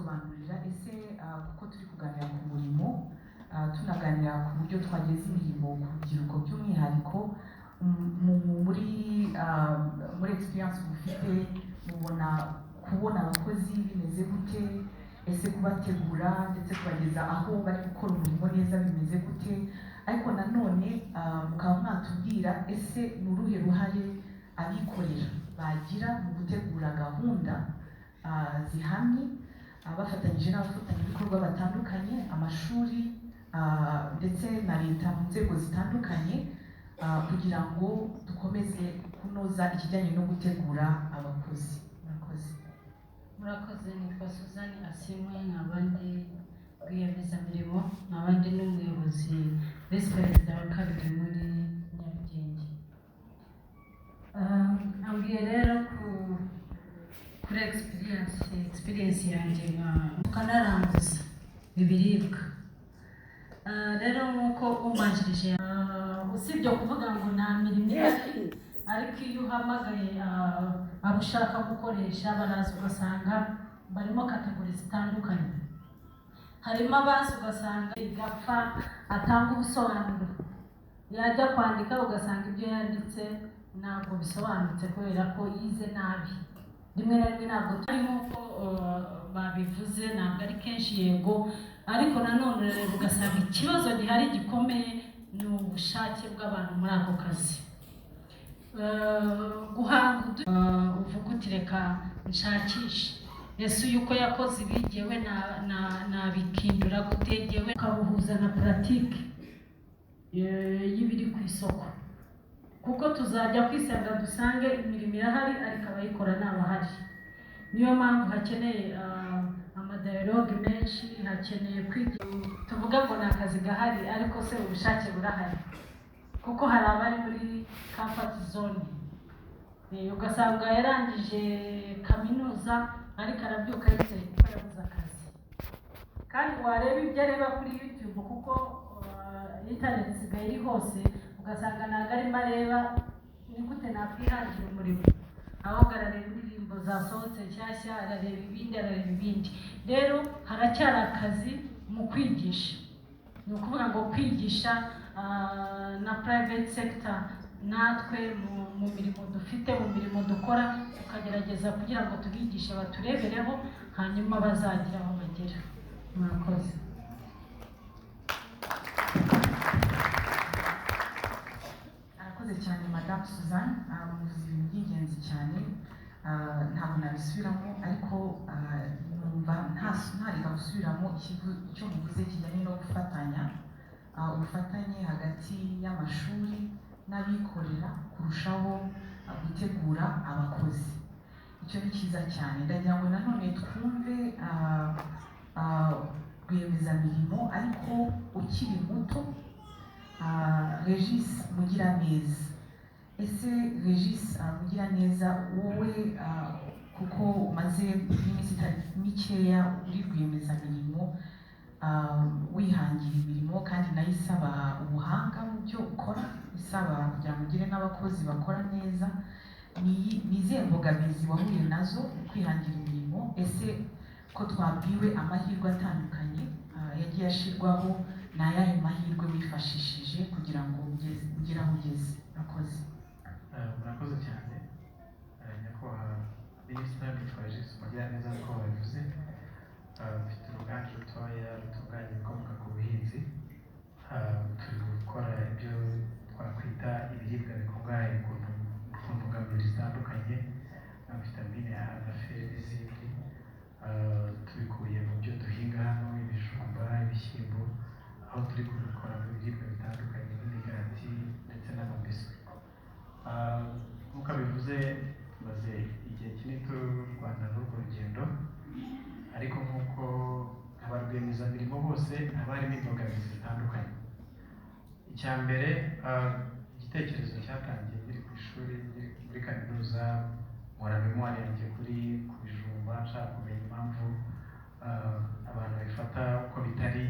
kudusobanurira ese kuko turi kuganira ku murimo, tunaganira ku buryo twageza imirimo ku rubyiruko by'umwihariko, muri experience mufite, mubona kubona abakozi bimeze gute? Ese kubategura ndetse kubageza aho bari gukora umurimo neza bimeze gute? Ariko nanone mukaba mwatubwira ese ni uruhe ruhare abikorera bagira mu gutegura gahunda zihamye, bafatanyije n'abafatanyabikorwa batandukanye, amashuri, ndetse na leta mu nzego zitandukanye, kugira ngo dukomeze kunoza ikijyanye no gutegura abakozi. Murakoze. Murakoze. Nitwa Suzanne Asimwe, nkaba ndi rwiyemezamirimo, nkaba ndi n'umuyobozi, visi perezida wa kabiri muri Nyarugenge. Ambwiye rero kuri experience yanjye nka tukanaranguza ibiribwa. Rero nk'uko umbanjirije, usibye kuvuga ngo nta mirimo ihari, ariko iyo uhamagaye abo ushaka gukoresha baraza, ugasanga barimo catégorie zitandukanye. Harimo abazi, ugasanga igapfa atanga ubusobanuro, yajya kwandika ugasanga ibyo yanditse ntabwo bisobanutse kubera ko yize nabi. Rimwe na rimwe ntabwo turi nk'uko babivuze, ntabwo ari kenshi, yego, ariko nanone urareba ugasanga ikibazo gihari gikomeye ni ubushake bw'abantu muri ako kazi. Guhanga uvuga uti: "Reka nshakishe, ese uyu uko yakoze ibi, jyewe nabikindura gute?" Jyewe ukabuhuza na pratique y'ibiri ku isoko, kuko tuzajya kwisanga dusange imirimo irahari ariko abayikora ntabahari. Niyo mpamvu hakeneye amadialogue menshi, hakeneye kwiga. Tuvuga ngo ni akazi gahari, ariko se ubushake burahari? Kuko hari abari muri comfort zone, ugasanga yarangije kaminuza ariko arabyuka yicaye kuko yabuze akazi. Kandi wareba ibyo areba kuri YouTube, kuko internet isigaye iri hose, ugasanga ntabwo arimo areba ni gute nakwihangira umurimo, ahubwo arareba indirimbo zasohotse nshyashya, arareba ibindi, arareba ibindi. Rero haracyari akazi mu kwigisha, ni ukuvuga ngo kwigisha na private sector, natwe mu mirimo dufite, mu mirimo dukora, tukagerageza kugira ngo tubigishe baturebereho, hanyuma bazagira aho bagera. Murakoze. Arakoze cyane Madamu Suzanne, muvuze ibintu by'ingenzi cyane. Ntabwo nabisubiramo, ariko numva ntareka gusubiramo icyo muvuze kijyanye no gufatanya, ubufatanye hagati y'amashuri n'abikorera kurushaho gutegura abakozi. Icyo ni cyiza cyane. Ndagira ngo nanone twumve rwiyemezamirimo ariko ukiri muto, Regis Mugiraneza. Ese Regis Mugiraneza, wowe kuko umaze n'iminsi itari mikeya uri rwiyemezamirimo, wihangira imirimo, kandi nayo isaba ubuhanga mu byo ukora, isaba kugira ngo ugire n'abakozi bakora neza, ni izihe mbogamizi wahuye nazo mu kwihangira imirimo? Ese ko twabwiwe amahirwe atandukanye yagiye ashirwaho, ni ayahe mahirwe wifashishije kugira ngo ugere aho ugeze? Murakoze. Murakoze cyane, nyakubahwa minisita. Nitwa Regis Mugiraneza nk'uko babivuze. Mfite uruganda rutoya rutunganya ibikomoka ku buhinzi. Turi gukora ibyo twakwita ibiribwa bikungahaye ku ntungamubiri zitandukanye nka vitamine A na F n'izindi. Tubikuye mu byo duhinga hano, ibijumba, ibishyimbo, aho turi kubikora mu biribwa bitandukanye nk'imigati ndetse n'amabiswi. Nk'uko abivuze, tumaze igihe kinini turwana n'urwo rugendo, ariko nk'uko ba rwiyemezamirimo bose haba harimo imbogamizi zitandukanye. Icya mbere, igitekerezo cyatangiye nkiri ku ishuri, nkiri muri kaminuza, nkora mémoire yanjye ku bijumba, nshaka kumenya impamvu abantu babifata uko bitari.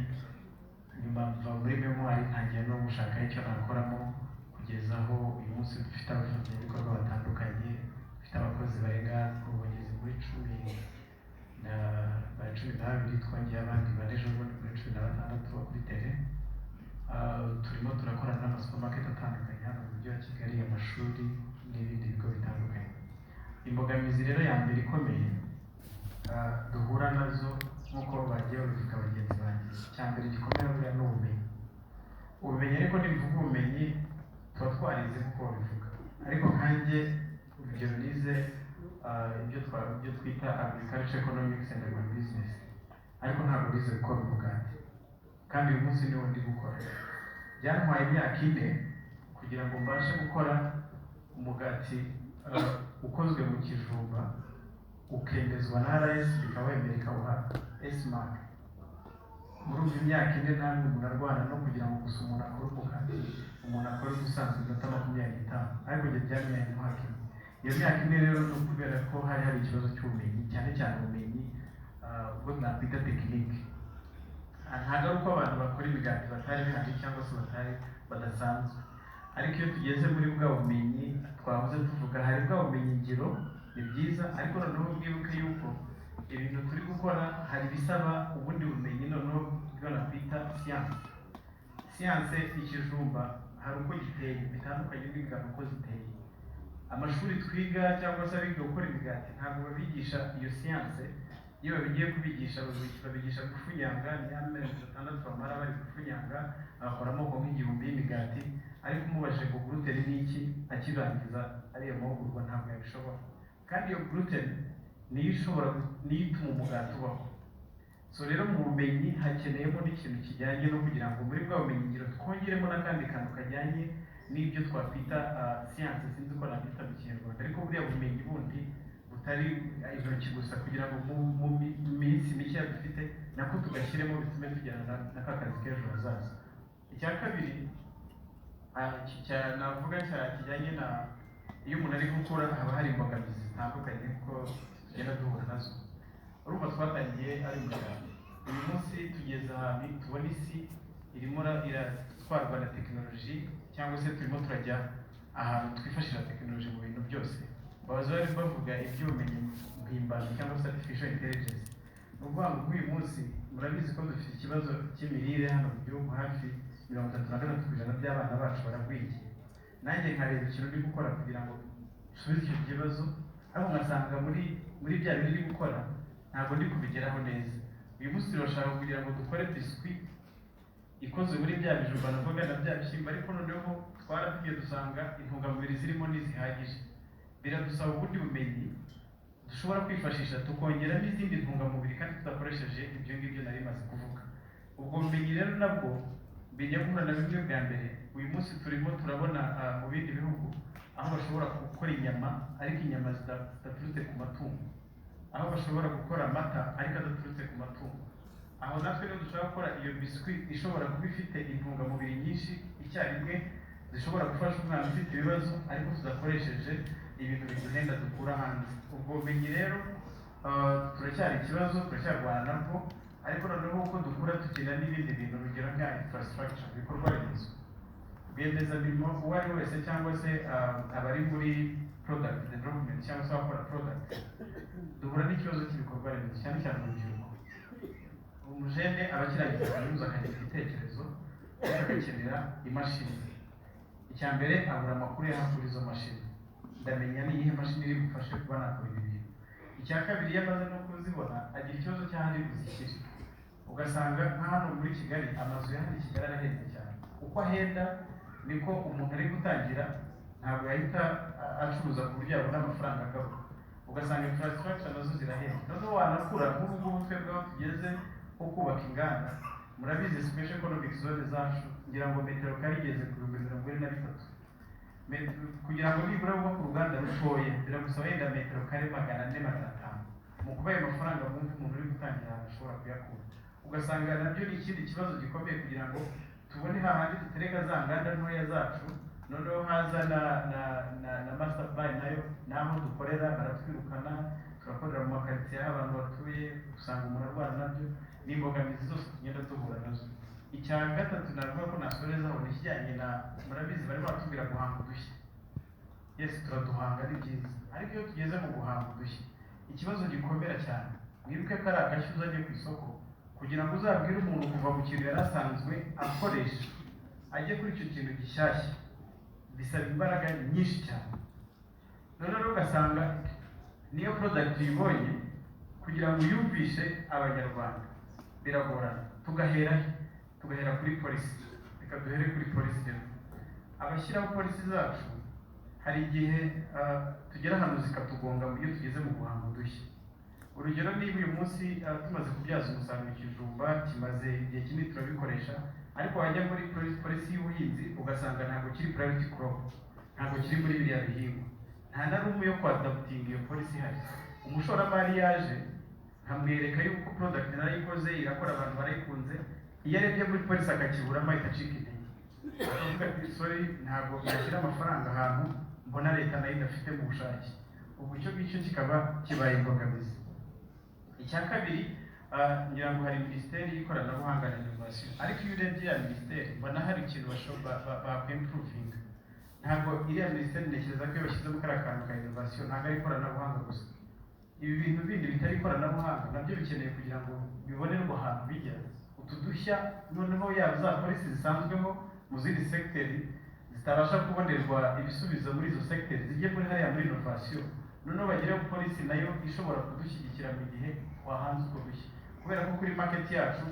Nyuma mva muri mémoire, ntangira no gushaka icyo nakoramo, kugeza aho uyu munsi dufite abafatanyabikorwa batandukanye, dufite abakozi barenga, ubu bageze muri cumi na ba cumi na 12, twongeye abandi bane ejo bundi kuri 16 bo kuri terrain. Turimo turakorana n'amasupamaketi atandukanye hano mu mujyi wa Kigali, amashuri n'ibindi bigo bitandukanye. Imbogamizi rero ya mbere ikomeye duhura nazo, nk'uko bagiye babivuga bagenzi banjye, icya mbere gikomeye buriya ni ubumenyi. Ubumenyi, ariko nibivuga ubumenyi tuba twarize nk'uko babivuga, ariko nkanjye urugero nize ibyo twita agriculture economics and agribusiness, ariko ntabwo nize gukora umugati, kandi uyu munsi niwo ndi gukora. Byantwaye imyaka 4 kugira ngo mbashe gukora umugati ukozwe mu kijumba, ukemezwa na RSB, bikaba wemera ikawuha S-Mark. Muri ubu imyaka 4 ntabwo umuntu arwana no kugira ngo gusa umuntu akore umugati, umuntu akore ubusanzwe iminota 25, ariko njye byantwaye umwaka 1. Iyo myaka 4 rero ni ukubera ko hari ikibazo cy'ubumenyi, cyane cyane ubumenyi ubwo nakwita technique. Ntabwo ari uko abantu bakora imigati batari bihari cyangwa se batari badasanzwe, ariko iyo tugeze muri bwa bumenyi twahoze tuvuga, hari bwa bumenyi ngiro, ni byiza, ariko noneho mwibuke yuko ibintu turi gukora hari ibisaba ubundi bumenyi, noneho bwo nakwita siyanse. Siyanse, ikijumba hari uko giteye bitandukanye n'ingano uko ziteye. Amashuri twiga cyangwa se abiga gukora imigati ntabwo babigisha iyo siyanse. Iyo babigiye kubigisha, babigisha gufunyanga, ni amezi 6 bamara bari gufunyanga, bakora amoko nk'igihumbi y'imigati, ariko umubajije ngo gluten ni iki, akirangiza ariyo mahugurwa ntabwo yabishobora. Kandi iyo gluten niyo ishobora, niyo ituma umugati ubaho. So rero mu bumenyi hakeneyemo n'ikintu kijyanye no kugira ngo muri bwa bumenyi ngiro twongeremo n'akandi kantu kajyanye n'ibyo twakwita siyanse, sinzi uko nabyita mu Kinyarwanda, ariko buriya bumenyi bundi butari intoki gusa, kugira ngo mu minsi mike dufite nako tugashyiremo, bitume tujyana na ka kazi k'ejo hazaza. Icya kabiri navuga kijyanye na iyo umuntu ari gukura, haba hari imbogamizi zitandukanye kuko tugenda duhura nazo. Urumva twatangiye ari mu cyaro, uyu munsi tugeze ahantu tubona isi irimo iratwarwa na tekinoloji, cyangwa se turimo turajya ahantu twifashisha tekinoloji mu bintu byose. Baza bari bavuga iby'ubumenyi mpimbano cyangwa se artificial intelligence. Ni ukuvuga ngo nk'uyu munsi murabizi ko dufite ikibazo cy'imirire hano mu gihugu, hafi 33% by'abana bacu baragwingiye. Nanjye nkareba ikintu ndi gukora kugira ngo nsubize icyo kibazo, ariko ngasanga muri bya bindi ndi gukora ntabwo ndi kubigeraho neza. Uyu munsi turashaka kugira ngo dukore biscuit ikoze muri bya bijumba navuga na bya bishyimbo, ariko noneho twarapimye dusanga intungamubiri zirimo ntizihagije. Biradusaba ubundi bumenyi dushobora kwifashisha tukongera n'izindi ntungamubiri kandi tudakoresheje ibyo ngibyo nari maze kuvuga. Ubwo bumenyi rero nabwo bijya guhura na bimwe bwa mbere. Uyu munsi turimo turabona mu bindi bihugu aho bashobora gukora inyama, ariko inyama zidaturutse ku matungo, aho bashobora gukora amata ariko adaturutse ku matungo. Aho natwe niyo dushobora gukora iyo biscuit ishobora kuba ifite intungamubiri nyinshi icyarimwe zishobora gufasha umwana ufite ibibazo, ariko tudakoresheje ibintu biduhenda dukura hanze. Ubwo bumenyi rero turacyari ikibazo, turacyarwana nabwo, ariko noneho uko dukura tugira n'ibindi bintu, urugero nka infrastructure, ibikorwa remezo. Rwiyemezamirimo uwo ari we wese cyangwa se abari muri product development cyangwa se abakora product, duhura n'ikibazo cy'ibikorwa remezo, cyane cyane urubyiruko. Umujene aba akirangiza kaminuza akagira igitekerezo, ariko agakenera imashini. Icya mbere abura amakuru y'aho akura izo mashini, ndamenya n'iyihe mashini iri bufashe kuba nakora ibi bintu. Icya kabiri, iyo amaze no kuzibona agira ikibazo cy'aho ari buzishyire, ugasanga nka hano muri Kigali amazu ya hano i Kigali arahenze cyane. Uko ahenda niko umuntu ari gutangira ntabwo yahita acuruza ku buryo yabona amafaranga agaruka, ugasanga infrastructure nazo zirahenda. Noneho wanakura nk'ubu ngubu twebwe aho tugeze ho kubaka inganda, murabizi special economic zone zacu, ngira ngo metero kare igeze ku 43,000. Kugira ngo nibura wubake uruganda rutoya biragusaba yenda metero kare 400, 500. Mu kuba ayo mafaranga mwumva umuntu uri gutangira ahantu ashobora kuyakura, ugasanga nabyo ni ikindi kibazo gikomeye kugira ngo tubone hahandi dutereka za nganda ntoya zacu. Noneho haza na master plan nayo, naho dukorera baratwirukana, turakorera mu makaritsiye aho abantu batuye, usanga umuntu arwana nabyo. Ni imbogamizi zose tugenda duhura nazo. Icya gatatu navuga ko nasorezaho ni ikijyanye na, murabizi bari batubwira guhanga udushya. Yes, turaduhanga ni byiza, ariko iyo tugeze mu guhanga udushya ikibazo gikomera cyane Mwibuke ko ari agashya uzajya ku isoko, kugira ngo uzabwire umuntu kuva mu kintu yari asanzwe akoresha ajye kuri icyo kintu gishyashya, bisaba imbaraga nyinshi cyane. Noneho rero ugasanga niyo product uyibonye, kugira ngo uyumvishe Abanyarwanda biragorana. Tugahera he? Tugahera kuri policy. Reka duhere kuri policy. Rero abashyiraho policy zacu, hari igihe tugera ahantu zikatugonga mu iyo tugeze mu guhanga udushya. Urugero, niba uyu munsi tumaze kubyaza umusaruro ikijumba, kimaze igihe kinini turabikoresha, ariko wajya muri policy y'ubuhinzi ugasanga ntabwo kiri priority crop, ntabwo kiri muri biriya bihingwa, nta na room yo kwadaptinga iyo policy ihari. Umushoramari yaje, nkamwereka yuko product narayikoze, irakora, abantu barayikunze, iyo arebye muri policy akakiburamo, ahita acika intege, akavuga ati: "Sorry, ntabwo nashyira amafaranga ahantu mbona leta nayo idafite mu bushake." Ubwo icyo ngicyo kikaba kibaye imbogamizi. Icya kabiri, ngira ngo hari Minisiteri y'Ikoranabuhanga na Innovation, ariko iyo urebye iriya minisiteri mbona hari ikintu bakwimprovinga. Ntabwo iriya minisiteri, ntekereza ko iyo bashyizemo kariya kantu ka innovation, ntabwo ari ikoranabuhanga gusa, ibi bintu bindi bitari ikoranabuhanga nabyo bikeneye kugira ngo bibonerwe ahantu bijya, utu dushya. Noneho yaba za policy zisanzweho mu zindi segiteri zitabasha kubonerwa ibisubizo muri izo segiteri, zijye muri hariya muri innovation, noneho bagireho policy nayo ishobora kudushyigikira mu gihe wahanze utwo dushya, kubera ko kuri market yacu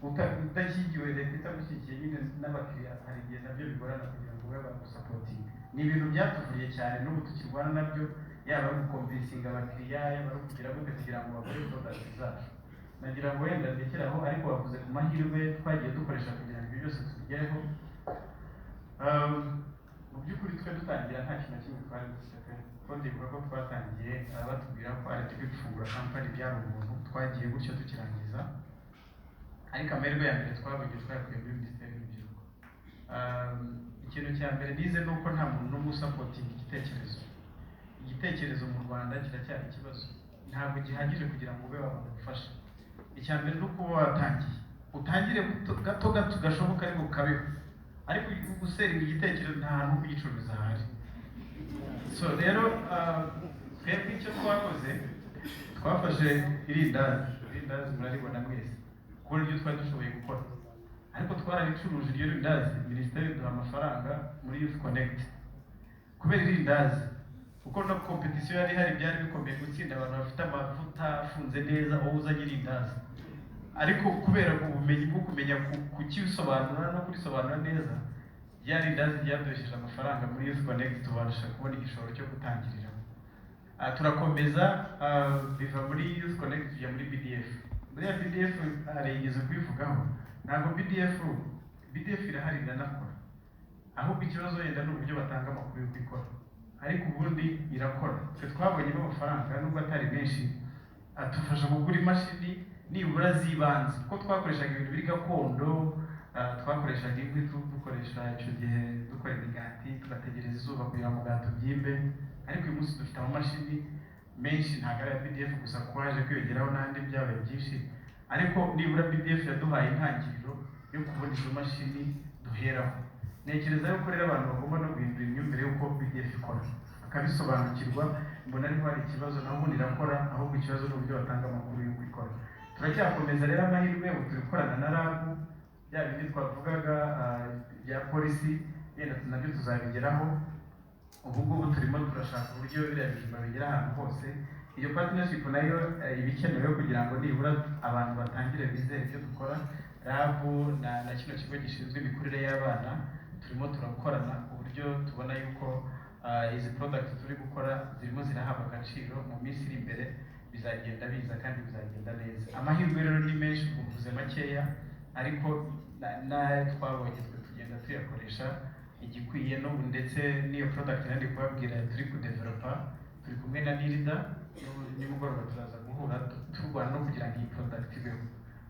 udashyigiwe, leta itagushyigikiye nyine n'abakiriya, hari igihe nabyo bigorana kugira ngo babe bagusupportinga. Ni ibintu byatuvuriye cyane, n'ubu tukirwana nabyo, yaba ari uguconvincinga abakiriya, yaba ari ukugira gute kugira ngo bagure product zacu. Nagira ngo wenda ndekere aho, ariko bavuze ku mahirwe twagiye dukoresha kugira ngo ibyo byose tubigereho. Mu by'ukuri twe dutangira nta kintu na kimwe twari dufite pe, kuko ndibuka ko twatangiye batubwira ko RDB gufungura company byari ubuntu. Twagiye gutyo tukirangiza, ariko amahirwe ya mbere twabonye twayakuye muri Minisiteri y'Urubyiruko. Ikintu cya mbere nize ni uko nta muntu n'umwe usupportinga igitekerezo. Igitekerezo mu Rwanda kiracyari ikibazo, ntabwo gihagije kugira ngo ube wabona ubufasha. Icya mbere ni ukuba watangiye, utangire gato gato gashoboka, ariko kabeho. Ariko gusellinga igitekerezo, nta hantu ho kugicururiza ahari. So rero twebwe icyo twakoze, twafashe irindazi. Irindazi muraribona mwese, kuko niryo twari dushoboye gukora, ariko twararicuruje iryo rindazi, minisiteri iduha amafaranga muri Youth Connect kubera irindazi, kuko no competition yari ihari, byari bikomeye gutsinda abantu bafite amavuta afunze neza wowe uzanye irindazi. Ariko kubera ubumenyi bwo kumenya kukisobanura no kurisobanura neza, rya rindazi ryaduhesheje amafaranga muri Youth Connect, tubasha kubona igishoro cyo gutangiriramo. Turakomeza, biva muri Youth Connect tujya muri BDF. Muri ya BDF, harigeze kubivugaho, ntabwo BDF irahari, iranakora, ahubwo ikibazo wenda ni uburyo batanga amakuru y'uko ikora, ariko ubundi irakora. Twe twabonyemo amafaranga nubwo atari menshi, atufasha kugura imashini nibura z'ibanze, kuko twakoreshaga ibintu biri gakondo. Twakoreshaga inkwi, dukoresha icyo gihe dukora imigati, tugategereza izuba kugira ngo umugati ubyimbe. Ariko uyu munsi dufite amamashini menshi, ntabwo ari aya BDF gusa, kuko haje kwiyongeraho n'andi, byabaye byinshi. Ariko nibura BDF yaduhaye intangiriro yo kubona izo mashini duheraho. Ntekereza yuko rero abantu bagomba no guhindura imyumvire y'uko BDF ikora, bakabisobanukirwa. Mbona ariho hari ikibazo, naho ubundi irakora, ahubwo ikibazo ni uburyo batanga amakuru y'uko ikora. Turacyakomeza rero, amahirwe ubu turi gukorana na RAB, bya bindi twavugaga bya policy, yenda nabyo tuzabigeraho. Ubu ngubu turimo turashaka uburyo biriya bijumba bigera ahantu hose. Iyo partnership nayo iba ikenewe kugira ngo nibura abantu batangire bizere ibyo dukora. RAB na kino kigo gishinzwe imikurire y'abana turimo turakorana, ku buryo tubona yuko izi product turi gukora zirimo zirahabwa agaciro. Mu minsi iri imbere bizagenda biza kandi bizagenda neza. Amahirwe rero ni menshi, mvuze makeya, ariko n'ayo twabonye twe tugenda tuyakoresha igikwiye n'ubu. Ndetse n'iyo product nari kubabwira turi kudevelopa, turi kumwe na NIRDA, n'ubu nimugoroba turaza guhura turwana no kugira ngo iyi product ibeho.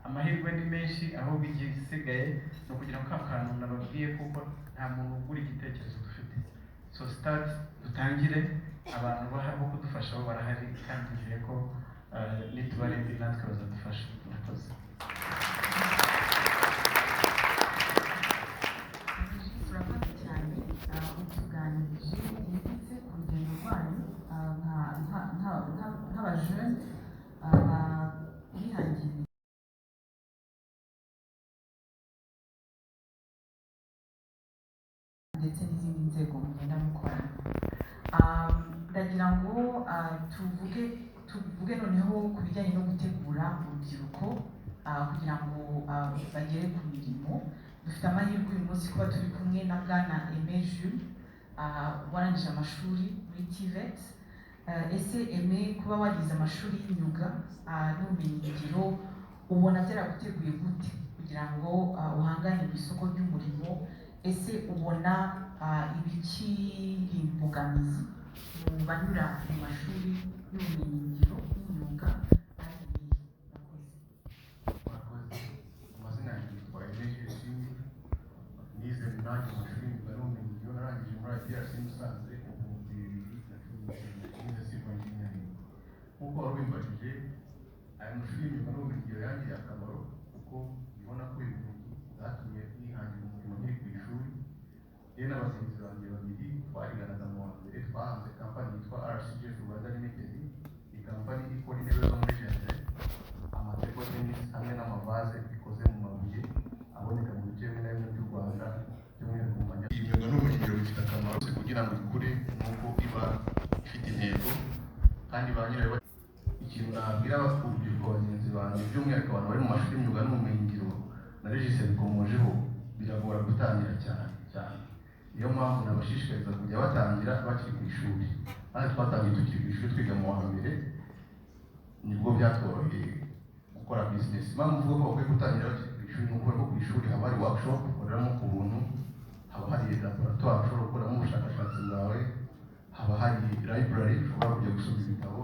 Amahirwe ni menshi, ahubwo igisigaye ni ukugira ngo ka kantu nababwiye, kuko nta muntu ugura igitekerezo dufite. So start, dutangire, abantu bo kudufasha bo barahari, kandi nizeye ko nitubarembi natwe bazadufasha. Murakoze. Regis, urakoze cyane. Utuganirije byimbitse ku rugendo rwanyu nk'abajene. Tuvuge noneho ku bijyanye no gutegura urubyiruko kugira ngo bagere ku mirimo. Dufite amahirwe uyu munsi kuba turi kumwe na Bwana Aimé Jules, warangije amashuri muri TVET. Ese Aimé, kuba warize amashuri y'imyuga n'ubumenyingiro, ubona byaraguteguye gute kugira ngo uhangane ku isoko ry'umurimo? Ese ubona ibikiri imbogamizi mu banyura mu mashuri y'ubumenyingiro n'imyuga ari ibihe? Murakoze. Murakoze. Amazina yanjye yitwa Aimé Jules Simbi. Nize nanjye mu mashuri y'imyuga n'ubumenyingiro, narangije muri IPRC Musanze mu 2019, nize civil engineering. Nk'uko wari ubimbajije, aya mashuri y'imyuga n'ubumenyingiro yangiriye akamaro kuko mbona ko uyu bumenyi bwatumye nihangira umurimo nkiri ku ishuri. Njye na bagenzi banjye babiri twariganaga mu wa mbere twahanze kampani yitwa RCGF Rwanda Limited. Ni kampani ikora intebe zo muri jardin, ama table tennis hamwe n'amavaze bikoze mu mabuye aboneka mu bice bimwe na bimwe by'u Rwanda, by'umwihariko mu majyaruguru. Imyuga n'ubumenyingiro bifite akamaro kugira ngo ikure nuko iba ifite intego kandi ba nyirayo. Ikintu nabwira urubyiruko bagenzi banjye, by'umwihariko abantu bari mu mashuri y'imyuga n'ubumenyingiro, na Regis yabikomojeho, biragora gutangira cyane cyane. Niyo mpamvu nabashishikariza kujya batangira bakiri ku ishuri. Kandi twatangiye tukiri ku ishuri, twiga mu wa mbere, nibwo byatworoheye gukora business. Impamvu mvuga ko bakwiye gutangira bakiri ku ishuri ni ukubera ko ku ishuri haba hari workshop ukoreramo ku buntu, haba hari laboratoire ushobora gukoreramo ubushakashatsi bwawe, haba hari library ushobora kujya gusoma ibitabo,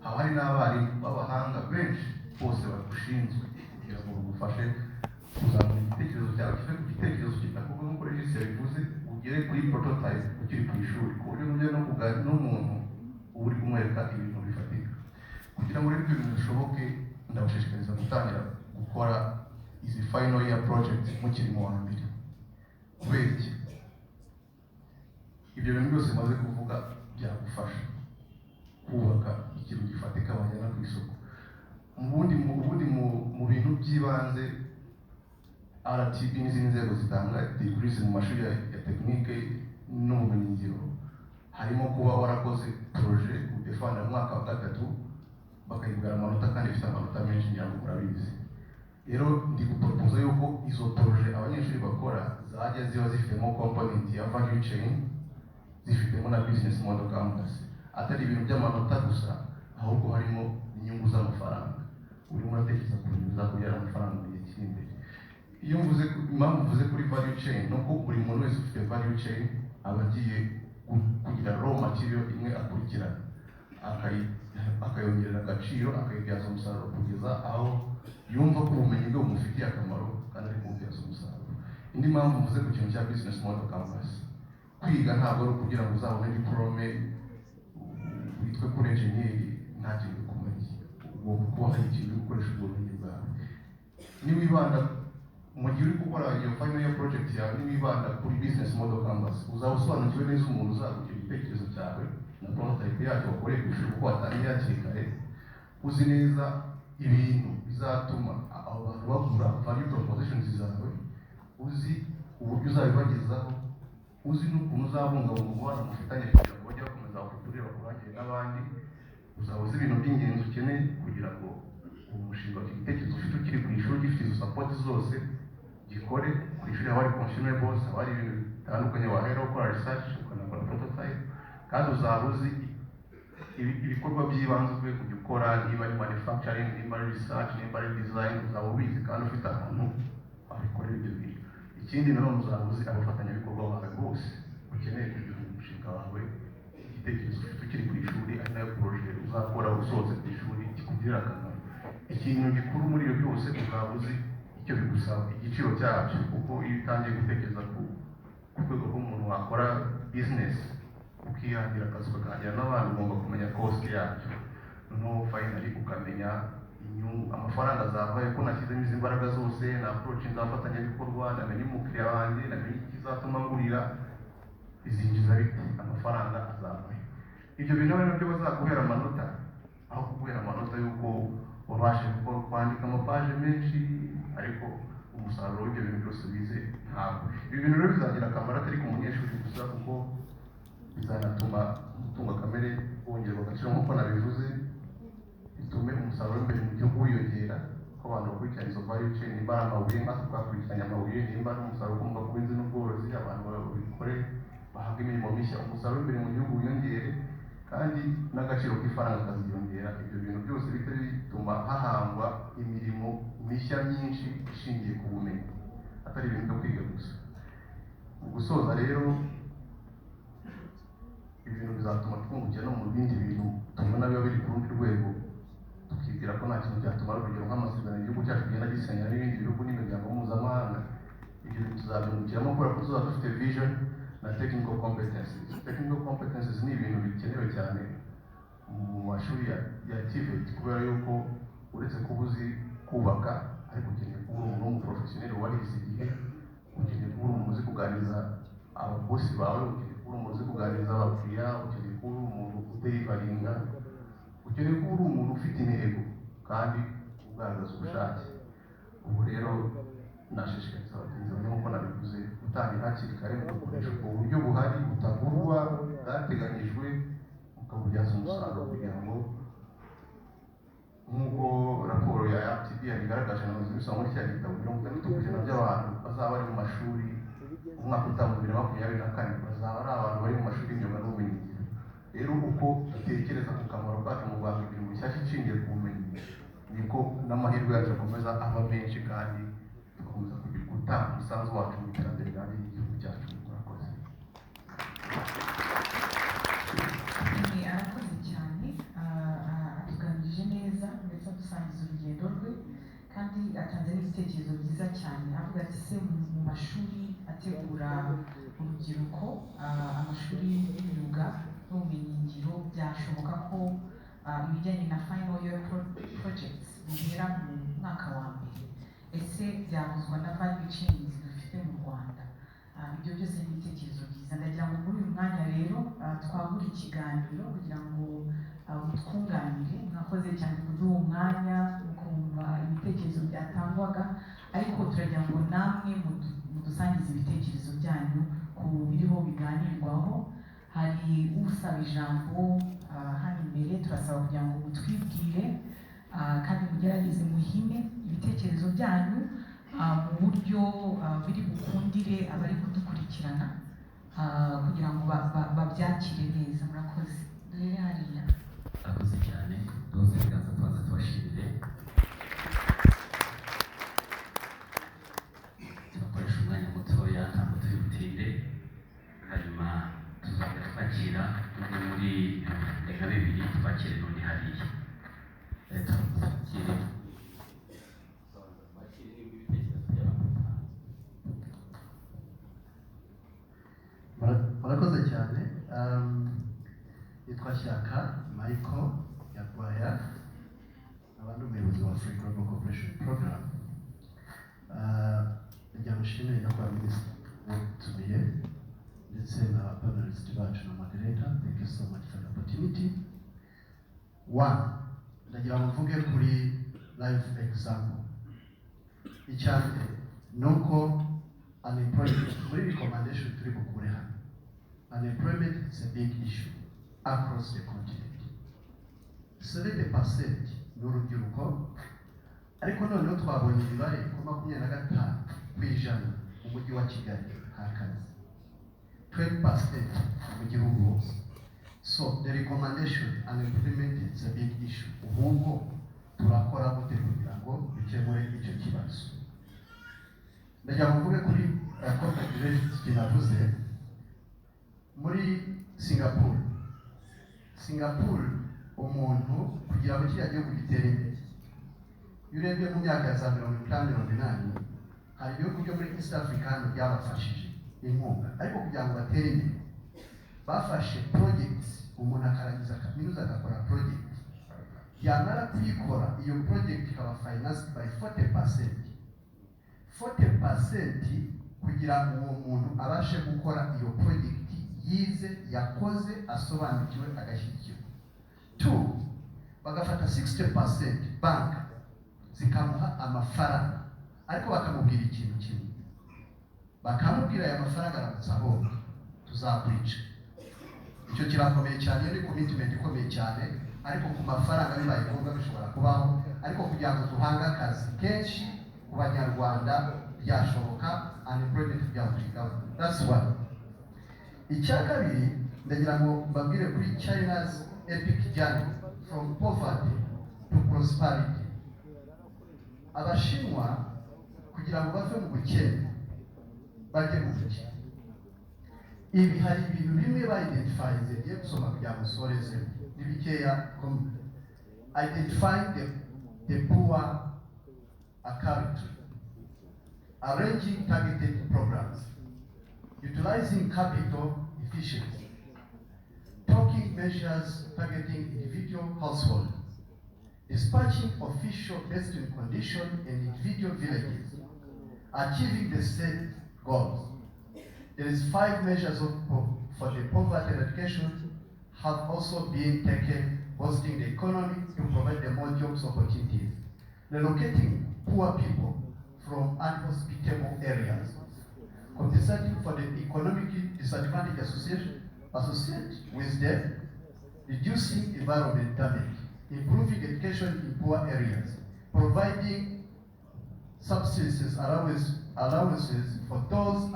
haba hari n'abarimu b'abahanga benshi bose bagushinzwe kugira ngo bagufashe kuzamura igitekerezo cyawe, kive ku gitekerezo kidakorwa nk'uko Regis yabivuze, ugere kuri prototype ukiri ku ishuri, ku buryo ujya no kuganira n'umuntu uba uri kumwereka ibintu bifatika. Kugira ngo rero ibyo bintu bishoboke, ndabashishikariza gutangira gukora izi final year project mukiri mu wa mbere. Kubera iki? Ibyo bintu byose maze kuvuga byagufasha kubaka ikintu gifatika wajyana ku isoko. Mu bundi mu bintu by'ibanze RTB n'izindi nzego zitanga degrees mu mashuri ya tekinike n'ubumenyingiro, harimo kuba warakoze projet udefanda mu mwaka wa gatatu, bakayibwira amanota kandi ifite amanota menshi, ngira ngo murabizi. Rero ndi guporopoza yuko izo projet abanyeshuri bakora zajya ziba zifitemo component ya value chain, zifitemo na business model canvas, atari ibintu by'amanota gusa, ahubwo harimo inyungu z'amafaranga. Urimo uratekereza ku bintu bizakubyara amafaranga mu gihe kiri imbere. Iyo mvuze, impamvu mvuze kuri value chain, ni uko buri muntu wese ufite value chain aba agiye kugira raw material imwe akurikirana, akayongerera agaciro, akayibyaza umusaruro kugeza aho yumva ko ubumenyi bwe bumufitiye akamaro kandi ari kububyaza umusaruro. Indi mpamvu mvuze ku kintu cya business model canvas, kwiga ntabwo ari ukugira ngo uzabone diplôme witwe kuri enjeniyeri nta kintu bikumariye. Ugomba kuba hari ikintu uri gukoresha ubwo bumenyi bwawe. Niwibanda mu gihe uri gukora iyo final year project yawe, niwibanda kuri business model canvas, uzaba usobanukiwe neza umuntu uzaguha igitekerezo cyawe na prototype yacyo wakoreye ku ishuri, kuko watangiye hakiri kare, uzi neza ibintu bizatuma abo bantu bagura value propositions zawe, uzi uburyo uzabibagezaho, uzi n'ukuntu uzabungabunga umubano mufitanye kugira ngo bajye bakomeza bakugurire, bakurangire n'abandi. Uzaba uzi ibintu by'ingenzi ukeneye kugira ngo uwo mushinga, icyo gitekerezo ufite ukiri ku ishuri, gifite izo support zose, gikore. Ku ishuri haba hari consumables, haba hari ibintu bitandukanye wahera ukora research, ukanakora prototype. Kandi uzaba uzi ibikorwa by'ibanze ukwiye kujya ukora, niba ari manufacturing, niba ari research, niba ari design, uzaba ubizi kandi ufite ahantu wabikorera ibyo bintu. Ikindi nanone, uzaba uzi abafatanyabikorwa bawe bose ukeneye kugira ngo umushinga wawe, igitekerezo ufite ukiri ku ishuri, ari nayo projet uzakora usohotse ku ishuri, kikugirira akamaro. Ikintu gikuru muri ibyo byose, uzaba uzi icyo bigusaba, igiciro cyabyo, kuko iyo utangiye gutekereza ku rwego rw'umuntu wakora business, ukihangira akazi, ukaganira n'abandi, ugomba kumenya cost yabyo. Noneho finally ukamenya inyungu, amafaranga azavayo ko nashyizemo izi mbaraga zose na approach nzafatanyabikorwa, namenye umukiriya wanjye, namenye ikizatuma ngurira, bizinjiza bite, amafaranga azavayo. Ibyo bintu ari nabyo bazaguhera amanota, aho kuguhera amanota y'uko wabashije kwandika amapaje menshi ariko umusaruro w'ibyo bintu byose wize ntabwo. Ibi bintu rero bizagira akamaro atari ku munyeshuri gusa, kuko Bizanatuma umutungo kamere wongerwa agaciro nk'uko nabivuze, bitume umusaruro w'imbere mu gihugu wiyongera, ko abantu bakurikirana izo value chain, nimba ari amabuye nkatwe twakurikiranye amabuye, nimba ari umusaruro ukomoka ku buhinzi n'ubworozi, abantu babikore bahabwe imirimo mishya, umusaruro w'imbere mu gihugu wiyongere kandi n'agaciro k'ifaranga kaziyongera. Ibyo bintu byose bihita bituma hahangwa imirimo mishya myinshi ishingiye ku bumenyi, atari ibintu byo kwiga gusa. Mu gusoza rero, ibintu bizatuma twungukira no mu bindi bintu tubona biba biri ku rundi rwego, tukibwira ko nta kintu byatumara, urugero nk'amasezerano igihugu cyacu kigenda gisinyana n'ibindi bihugu n'imiryango mpuzamahanga. Ibyo bintu tuzabyungukiramo kubera ko tuzaba dufite vision na technical competencies. Technical competencies ni ibintu bikenewe cyane mu mashuri ya TVET, kubera yuko uretse kuba uzi kubaka, ariko ukeneye kuba uri umuntu w'umuprofessional warize igihe, ukeneye kuba uri umuntu uzi kuganiriza ababosi bawe, ukeneye kuba uri umuntu uzi kuganiriza abakiriya, ukeneye kuba uri umuntu udeliveringa, ukeneye kuba uri umuntu ufite intego kandi ugaragaza ubushake. Ubu rero nashishikariza abagenzi banjye, nk'uko nabivuze, gutangira hakiri kare, mugakoresha ubwo buryo buhari butagurwa bwateganyijwe, mukabubyaza umusaruro, kugira ngo nk'uko raporo ya RTB yabigaragaje na bisoma muri cya gitabo, 60% by'abantu bazaba bari mu mashuri umwaka utaha mu 2024 bazaba ari abantu bari mu mashuri y'imyuga n'ubumenyingiro. Rero uko dutekereza ku kamaro kacu mu guhanga imirimo mishyashya ishingiye ku bumenyi, niko n'amahirwe yacu akomeza aba menshi kandi tugakomeza gutanga umusanzu wacu mu iterambere rirambye ry'igihugu cyacu. Murakoze. Ni arakoze cyane, atuganirije neza ndetse adusangiza urugendo rwe, kandi atanze n'ibitekerezo byiza cyane, avuga ati: "Se mu mashuri ategura urubyiruko, amashuri y'imyuga n'ubumenyingiro, byashoboka ko ibijyanye na final year projects bihera mu mwaka wa mbere? Ese byahuzwa na value chains dufite mu Rwanda?" Ibyo byose ni ibitekerezo byiza. Ndagira ngo muri uyu mwanya rero twagure ikiganiro kugira ngo mutwunganire. Mwakoze cyane kuduha umwanya mukumva ibitekerezo byatangwaga, ariko turagira ngo namwe mudusangize ibitekerezo byanyu ku biriho biganirwaho. Hari usaba ijambo hano imbere. Turasaba kugira ngo mutwibwire kandi mugerageze muhine ibitekerezo byanyu mu buryo biri bukundire abari kudukurikirana kugira ngo babyakire neza. Murakoze. Duhere hariya. Murakoze cyane. Duhuze ibiganza, tubanza tubashimire. Turakoresha umwanya mutoya, ntabwo turi butinde, hanyuma tuzajya twakira umwe muri nka bibiri, twakire n'undi hariya. Twakire, tuzabanza twakire n'ibindi bitekerezo by'abantu batanze. Murakoze cyane. Nitwa Shyaka Michael Nyarwaya, nkaba ndi umuyobozi wa Free Global Cooperation Program. Ndagira ngo nshimire nyakubahwa minisitiri utumiye ndetse na panelist bacu na moderator. Thank you so much for the opportunity. One, ndagira ngo mvuge kuri life example. Icya mbere ni uko unemployment, muri recommendation turi bukure hano, unemployment is a big issue across the continent. 70% ni urubyiruko, ariko noneho twabonye imibare ko 25% mu mujyi wa Kigali nta kazi, 12% mu gihugu hose. So the recommendation, unemployment is a big issue. Ahubwo turakora gute kugira ngo dukemure icyo kibazo? Ndagira ngo mvuge kuri corporate relations navuze muri Singapore. Singapore, umuntu kugira ngo kiriya gihugu gitere imbere, iyo urebye mu myaka ya za 50, 80, hari ibihugu byo muri East Africa hano byabafashije inkunga, ariko kugira ngo batere imbere bafashe projects. Umuntu akarangiza kaminuza agakora project, yamara kuyikora, iyo project ikaba financed by 40%, 40%, kugira ngo uwo muntu abashe gukora iyo project yize, yakoze, asobanukiwe, agashyigikirwa. Two, bagafata 60%, bank zikamuha amafaranga, ariko bakamubwira ikintu kimwe, bakamubwira: "Aya mafaranga aramutse ahombye tuzakwica." Icyo kirakomeye cyane, iyo ni commitment ikomeye cyane. Ariko ku mafaranga, bibaye ngombwa bishobora kubaho, ariko kugira ngo duhange akazi kenshi ku Banyarwanda byashoboka, unemployment kugira ngo tuyigabanye. That's one. Icya kabiri, ndagira ngo mbabwire kuri China's epic journey from poverty to prosperity. Abashinwa, kugira ngo bave mu bukene bajye mu bukire, ibi hari ibintu bimwe ba-identifyinze ngiye gusoma kugira ngo nsoreze, ni bikeya. Identifying the poor country, arranging targeted programs, utilizing capital efficiency, taking measures targeting individual households, dispatching official based on condition in individual villages, achieving the set goals. There is five measures for the poverty eradication have also been taken, boosting the economy to provide the more jobs opportunities, relocating poor people from unhospitable areas, compensating for the economically disadvantaged association associated with them, reducing environment damage, improving education in poor areas, providing subsistence allowances for those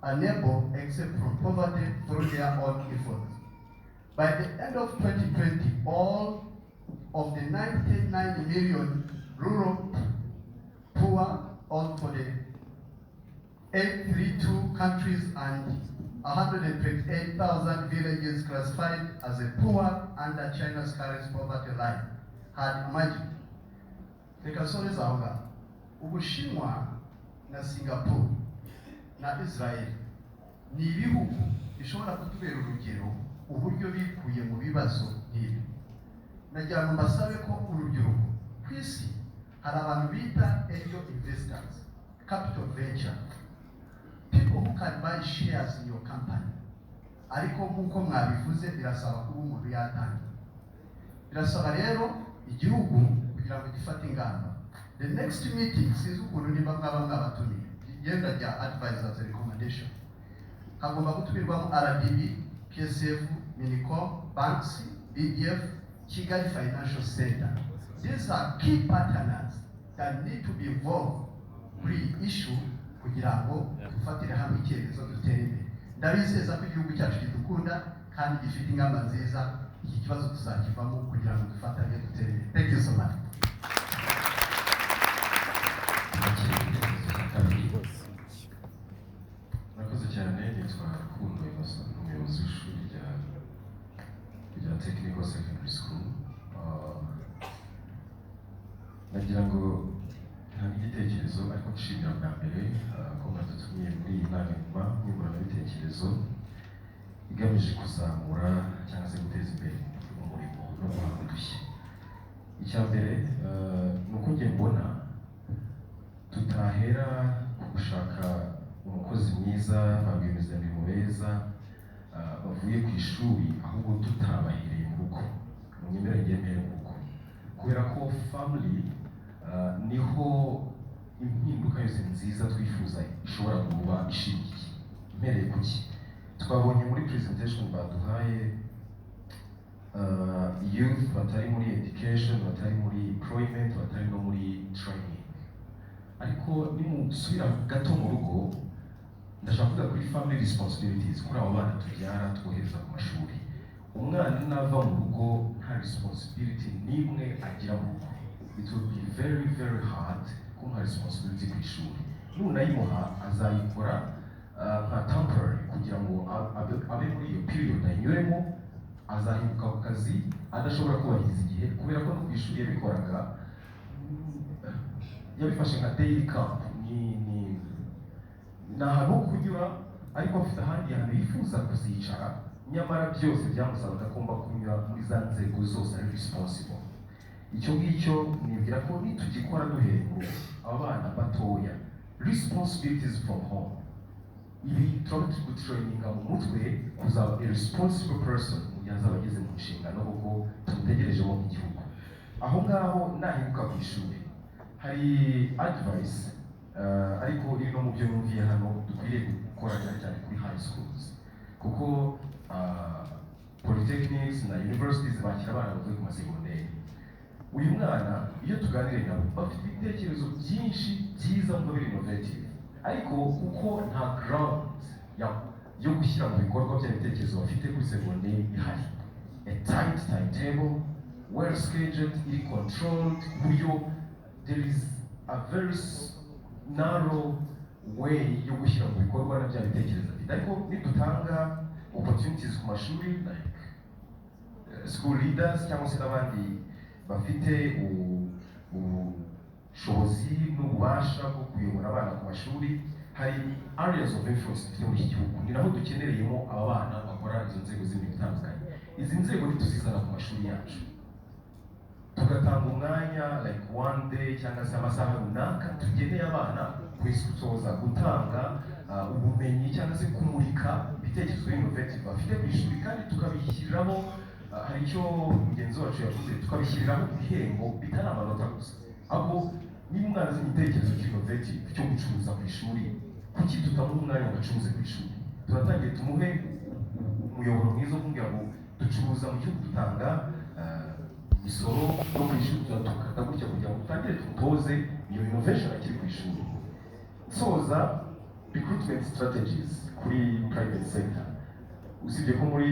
unable except from poverty through their own efforts. By the end of 2020, all of the 99 million rural poor, all for the 832 countries and 128,000 villages classified as a poor under China's current poverty line had emerged. Reka nsoreze aho ngaho. Ubushinwa na Singapore na Israel ni ibihugu bishobora kutubera urugero uburyo bikuye mu bibazo nk'ibi. Nagira ngo mbasabe ko urubyiruko ku isi hari abantu bita angel investors, capital venture, people who can buy shares in your company. Ariko nk'uko mwabivuze, birasaba kuba umuntu yatangira. Birasaba rero igihugu kugira ngo gifate ingamba. The next meeting, sinzi ukuntu nimba mwaba mwabatumiye, igenda rya advisors recommendation, hagomba gutumirwamo RDB, PSF, MINICOM, banks, BDF, Kigali Financial Center. These are key partners that need to be involved kuri iyi issue kugira ngo dufatire hamwe icyemezo, dutere imbere. Ndabizeza ko igihugu cyacu kidukunda kandi gifite ingamba nziza. Iki kibazo tuzakivamo kugira ngo dufatanye dutere imbere. Thank you so much. Twakira igitekerezo cya kabiri. Murakoze cyane. Nitwa Rukundo Innocent, umuyobozi w'ishuri rya Technical Secondary School. Nagira ngo ntange igitekerezo, ariko nshimira bwa mbere ko mwadutumiye muri iyi nama nyunguranabitekerezo igamije kuzamura cyangwa se guteza imbere umurimo no guhanga udushya. Icya mbere ni uko njye mbona tutahera ku gushaka umukozi mwiza, ba rwiyemezamirimo beza bavuye ku ishuri, ahubwo tutabahereye mu rugo. Munyemerere njye mpere mu rugo, kubera ko family niho impinduka yose nziza twifuza ishobora kuba ishingiye. Mpereye ku ki twabonye muri presentation baduhaye, youth batari muri education, batari muri employment, batari no muri training. Ariko nimusubira gato mu rugo, ndashaka kuvuga kuri family responsibilities, kuri abo bana tubyara twohereza ku mashuri. Umwana nava mu rugo nta responsibility n'imwe agira mu rugo, it will be very very hard kumuha responsibility ku ishuri. Nunayimuha, azayikora nka temporary kugira ngo abe muri iyo period ayinyuremo. Azahinduka ku kazi adashobora kubahiriza igihe, kubera ko no ku ishuri yabikoraga yabifashe nka daily camp, ni ahantu ho kunyura, ariko afite ahandi hantu yifuza kuzicara. Nyamara byose byamusabaga ko agomba kunyura muri za nzego zose ari responsible. Icyo ngicyo nibwira ko nitugikora duhereye mu rugo, aba bana batoya, responsibilities from home, ibi turaba turi gutraininga mu mutwe kuzaba a responsible person mu gihe azaba ageze mu nshingano, kuko tumutegerejemo nk'igihugu. Aho ngaho nahinguka ku ishuri, hari advice ariko iri no mu byo numviye hano dukwiriye gukora cyane cyane kuri high schools, kuko polytechnics na universities bakira abana bavuye ku masegonderi. Uyu mwana, iyo tuganiriye nabo, bafite ibitekerezo byinshi byiza ngo biri innovative, ariko kuko nta ground yo gushyira mu bikorwa bya bitekerezo bafite kuri segonderi ihari, a tight timetable, well scheduled, iri controlled, ku buryo there is a very narrow way yo gushyira mu bikorwa na bya bitekerezo afite. Ariko nidutanga opportunities ku mashuri, like school leaders cyangwa se n'abandi bafite ubushobozi n'ububasha bwo kuyobora abana ku mashuri, hari areas of influence dufite muri iki gihugu. Ni naho dukenereyemo aba bana bakora izo nzego z'imirimo itandukanye. Izi nzego nituzizana ku mashuri yacu, tugatanga umwanya, like one day cyangwa se amasaha runaka tugeneye abana kwisoza, gutanga ubumenyi cyangwa se kumurika ibitekerezo innovative bafite ku ishuri, kandi tukabishyiriraho, hari icyo mugenzi wacu yavuze, tukabishyiriraho ibihembo bitari amanota gusa, ahubwo niba umwana azi igitekerezo cy'innovative cyo gucuruza ku ishuri, kuki tutamuha umwanya ngo acuruze ku ishuri? Turatangiye tumuhe umuyoboro mwiza wo kumubwira ngo ducuruza mu gihugu, dutanga imisoro, no ku ishuri tukata gutya, kugira ngo dutangire tumutoze iyo innovation akiri ku ishuri. Soza, recruitment strategies kuri private sector, usibye ko muri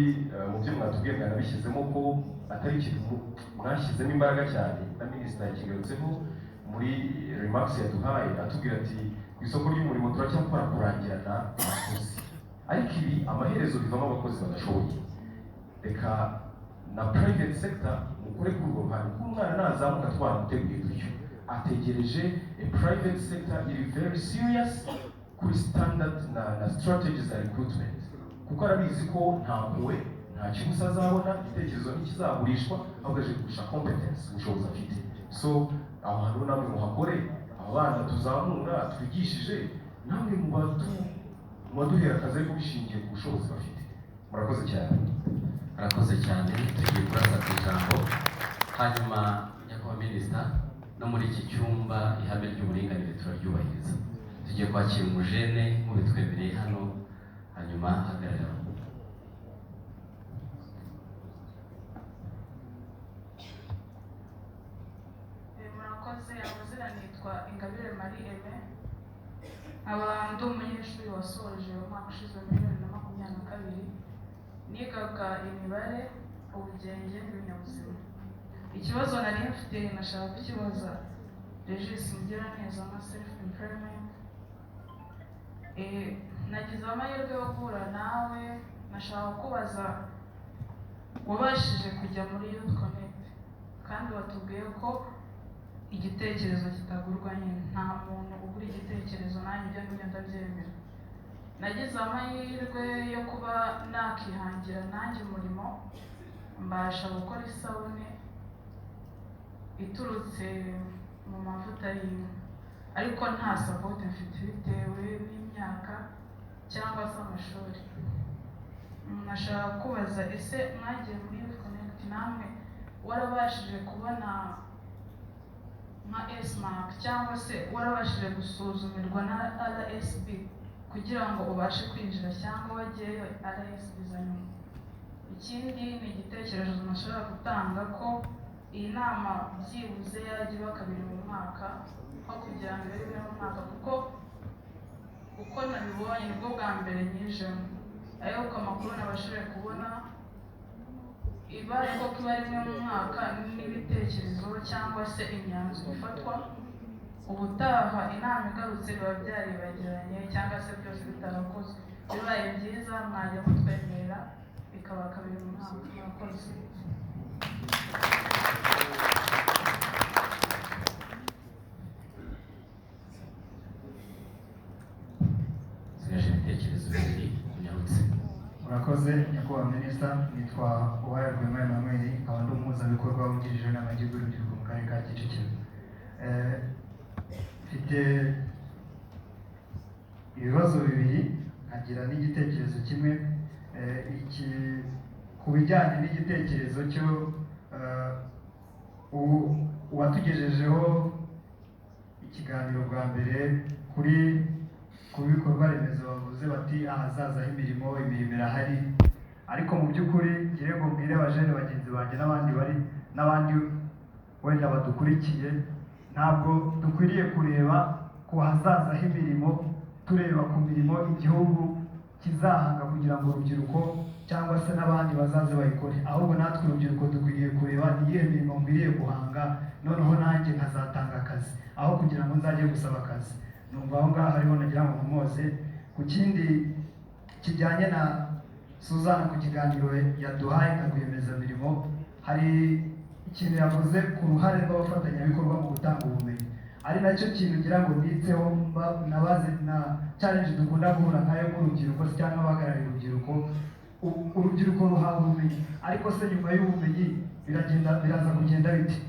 mu byo mwatubwiye mwanabishyizemo ko atari ikintu mwashyizemo imbaraga cyane, na minisita yakigarutseho muri remarks yaduhaye, atubwira ati ku isoko ry'umurimo turacyakora kurangirana abakozi, ariko ibi amaherezo bivamo abakozi badashoboye. Reka na private sector mukore kuri urwo ruhande, kuko umwana nazamuka twaramuteguye dutyo, ategereje a private sector iri very serious kuri standard na strategies za recruitment, kuko arabizi ko nta mpuhwe, nta kibusa azabona, igitekerezo ntikizagurishwa, ahubwo aje kugurisha competence, ubushobozi afite. So aho hantu namwe muhakore. Aba bana tuzamura twigishije, namwe mubaduhera akazi, ariko bishingiye ku bushobozi bafite. Murakoze cyane. Arakoze cyane. Tugiye kurasa ku ijambo. Hanyuma nyakubahwa minisita, no muri iki cyumba ihame ry'uburinganire turaryubahiriza. Tugiye kwakira umujene mubitwemereye hano, hanyuma hagarara. Murakoze. Amazina nitwa Ingabire Marie Aime, nkaba ndi umunyeshuri wasoje umwaka ushize muri 2022. Nigaga imibare, ubugenge n'ibinyabuzima. Ikibazo nari mfite nashaka kukibaza Regis Mugiraneza nka self employment. Nagize amahirwe yo guhura nawe, nashaka kubaza, wabashije kujya muri Youth Connect kandi watubwiye ko igitekerezo kitagurwa nyine, nta muntu ugura igitekerezo, nanjye ibyo ngibyo ndabyemera. Nagize amahirwe yo kuba nakihangira nanjye umurimo, mbasha gukora isabune iturutse mu mavuta y'inka, ariko nta support mfite bitewe n'imyaka cyangwa se amashuri. Nashaka kubaza, ese mwagiye muri Youth Connect namwe warabashije kubona nka S-Mark, cyangwa se warabashije gusuzumirwa na RSB kugira ngo ubashe kwinjira, cyangwa wagiyeyo RSB iza nyuma? Ikindi ni igitekerezo nashobora gutanga, ko iyi nama byibuze yajya iba kabiri mu mwaka aho kugira ngo ibe rimwe mu mwaka, kuko uko nabibonye nibwo bwa mbere nyijemo, ariko amakuru nabashije kubona, ibaye koko iba rimwe mu mwaka, n'ibitekerezo cyangwa se imyanzuro ifatwa, ubutaha inama igarutse biba byaribagiranye cyangwa se byose bitarakozwe. Bibaye byiza mwajya mutwemerera bikaba kabiri mu mwaka. Murakoze. Nsigaje ibitekerezo bibiri, munyarutse. Murakoze, nyakubahwa minisita. Nitwa Uwayo Rwema Emmanuel, nkaba ndi umuhuzabikorwa wungirije w'inama y'igihugu y'urubyiruko mu karere ka Kicukiro. Mfite ibibazo bibiri, nkagira n'igitekerezo kimwe. Iki ku bijyanye n'igitekerezo cyo uwatugejejeho ikiganiro bwa mbere kuri ku bikorwa remezo, bavuze bati ahazaza h'imirimo, imirimo irahari. Ariko mu by'ukuri ngire ngo mbwire abajene bagenzi banjye n'abandi bari n'abandi wenda badukurikiye, ntabwo dukwiriye kureba ku hazaza h'imirimo tureba ku mirimo igihugu kizahanga kugira ngo urubyiruko cyangwa se n'abandi bazaze bayikore, ahubwo natwe urubyiruko dukwiriye kureba ni iyihe mirimo nkwiriye guhanga, noneho nanjye nkazatanga akazi aho kugira ngo nzajye gusaba akazi. Numva aho ngaho hariho nagira ngo nkomoze. Ku kindi kijyanye na Suzana, ku kiganiro yaduhaye nka rwiyemezamirimo, hari ikintu yavuze ku ruhare rw'abafatanyabikorwa mu gutanga ubumenyi, ari nacyo kintu ngira ngo nitseho nabaze na challenge dukunda guhura nkayo nk'urubyiruko se cyangwa abahagarariye urubyiruko. Urubyiruko ruhawe ubumenyi, ariko se nyuma y'ubumenyi biragenda biraza kugenda bite?